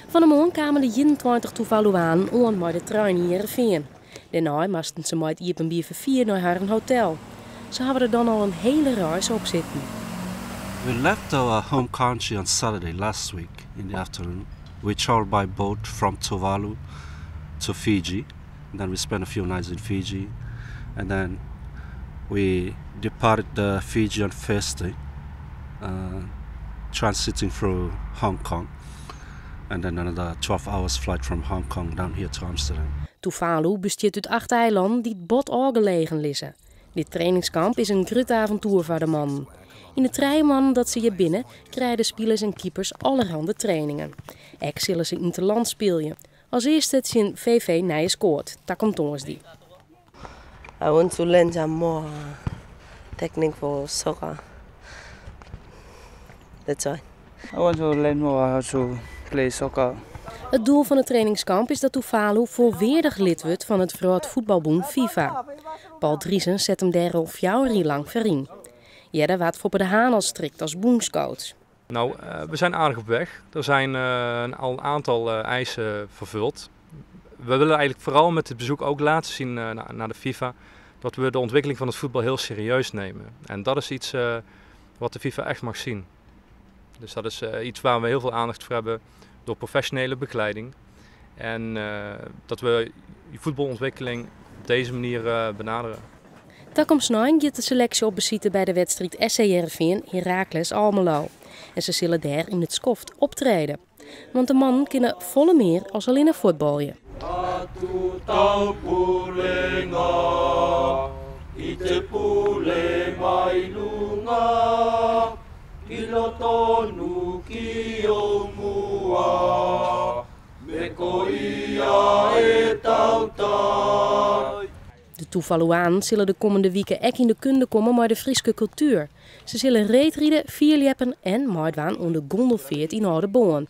Fan 'e moarn kamen de 21 Tuvaluanen oan mei de trein yn Hearrenfean. Dêrnei moasten se mei it iepenbier ferfier nei harren hotel. Se hawwe der dan al in hiele reis op sitten. We left our home country on Saturday last week in the afternoon. We traveled by boat from Tuvalu to Fiji. And then we spent a few nights in Fiji. And then we departed the Fiji on Thursday, transiting through Hong Kong. And then another 12 hours flight from Hong Kong down here to Amsterdam. Tuvalu bestiet út acht eilannen dy't bot ôfgelegen lizze. Dit trainingskamp is in grut avontoer foar de mannen. Yn de 3 moannen dat se hjir binne, krije de spilers en keepers allerhande trainingen. Ek sille se yn it lân spylje. As earste tsjin VV Nijskoat, takom tongersdei. I want to learn some more technique for soccer. That's why. I want to learn more how to play soccer. It doel fan it trainingskamp is dat Tuvalu folweardich lid wurdt fan it Wrâldfuotbalbûn FIFA. Paul Driesen set him dêr al 4 jier lang foar yn. Earder waard Foppe de Haan al strikt as bûnscoach. Nou, we zijn aardig op weg. Er zijn al een aantal eisen vervuld. We willen eigenlijk vooral met het bezoek ook laten zien naar de FIFA dat we de ontwikkeling van het voetbal heel serieus nemen. En dat is iets wat de FIFA echt mag zien. Dus dat is iets waar we heel veel aandacht voor hebben door professionele begeleiding. En dat we die voetbalontwikkeling op deze manier benaderen. Takom snein giet de seleksje op besite by de wedstriid SC Hearrenfean Heracles Almelo. En se sille dêr yn it skoft optrede. Want de mannen kinne folle mear as allinne fuotbalje. Atu taupulega, i te pule mai lunga, ki roto ki o mua, me ko ia e tautai. De Tuvaluanen sille de kommende wiken ek yn de kunde komme mei de Fryske kultuer. Se sille reedride, fierljeppen en meidwaan oan de gondelfeart yn Aldeboarn.